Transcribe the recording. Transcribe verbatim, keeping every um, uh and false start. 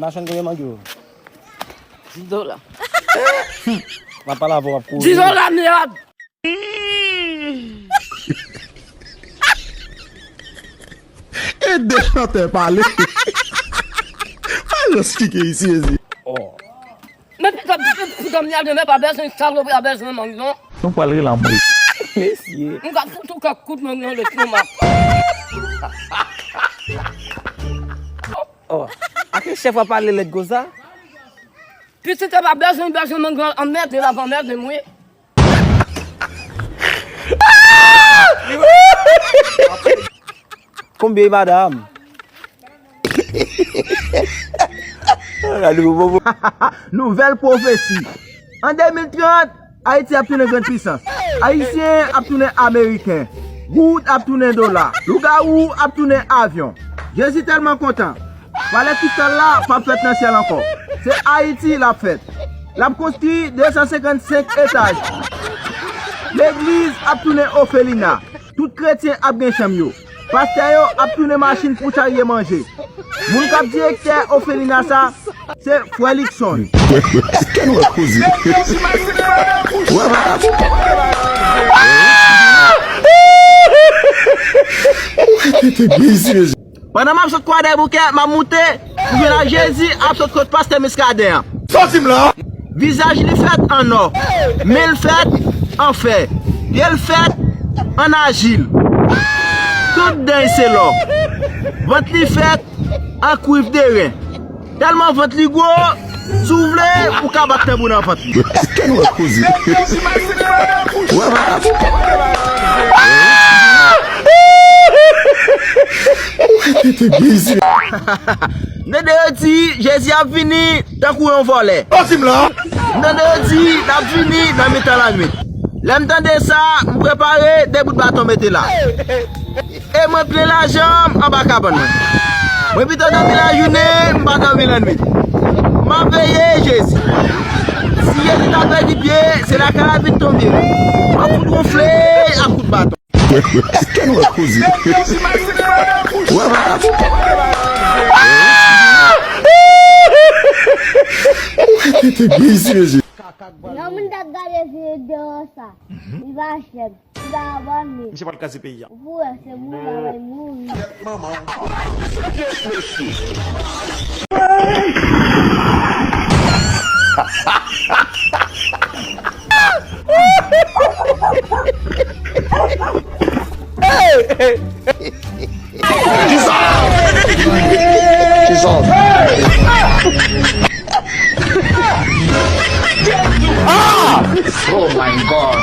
Machann, konbyen mango? Dis dola. M ap pale avè w, w ap kouri. Dis dola, mèd! E de chantè pale. Alòs ki gen isi, ezi. Oh. Men pito, pito, pito, m yal demen, pa bezwen salopri, pa bezwen mango. Nou pral rele anmwe. Mesye. M ka fout ou kèk kout mango nan lestomak. Oh. A ki chèf w ap pale lèd konsa? Pitit, pa bezwen, bezwen mango, anmède la, anmède mwen. Konbyen, madanm? Nouvèl pwofesi. An de mil trant, Ayiti ap tounen grann pisans. Ayisyen ap tounen ameriken. Goud ap tounen dola. Lougawou ap tounen avyon. Jezi tèlman kontan. Palè Kristal la p ap fèt nan syèl ankò. Se Ayiti l ap fèt. L ap konstwi de san senkannsenk etaj. Legliz ap tounen ofelina. Tout kretyen ap gen chanm yo. Pastè yo ap tounen machin pou charye manje. Moun k ap direktè ofelina sa, se Frè Luckson. Kè nou ap koze. Wè, wè, wè. Ou ka tete byen isi, mesye. Pandan m ap sot Kwadèboukè, m ap moute, m jwenn ak Jezi ap sot kot pastè Miskaden an. Sòti m la! Vizaj li fèt an nò, men l fèt an fè, pye l fèt an ajil, tout dan l se lò, vant li fèt an kwiv de ren. Tèlman vant li gwo, si w vle, ou ka bat tanbou nan vant li. Kè nou ap koze. Wè, wè. Ou ka tete byen isi. M tande yo di Jezi ap vini tankou yon vòlè. Sòti m la! M tande yo di l ap vini nan mitan lannwit. Lè m tande sa, m prepare de bout baton mete la. E mwen plen lajan m anba kabann mwen. Mwen pito dòmi lajounen, m pa dòmi lannwit. M ap veye Jezi. Si Jezi ta pèdi pye, se lakay la vin tonbe. M ap fout wonfle ak kout baton. Kè nou ap koze. Wè, wè. Ou ka tete byen isi, mesye. Yon moun t ap gade videyo sa. Li pa chèf. Li pa abòne. Misye pral kraze peyi a. Ou pou wè se mouri, a va mouri. Manman. Kisa? Kisa? Ah! Oh my God.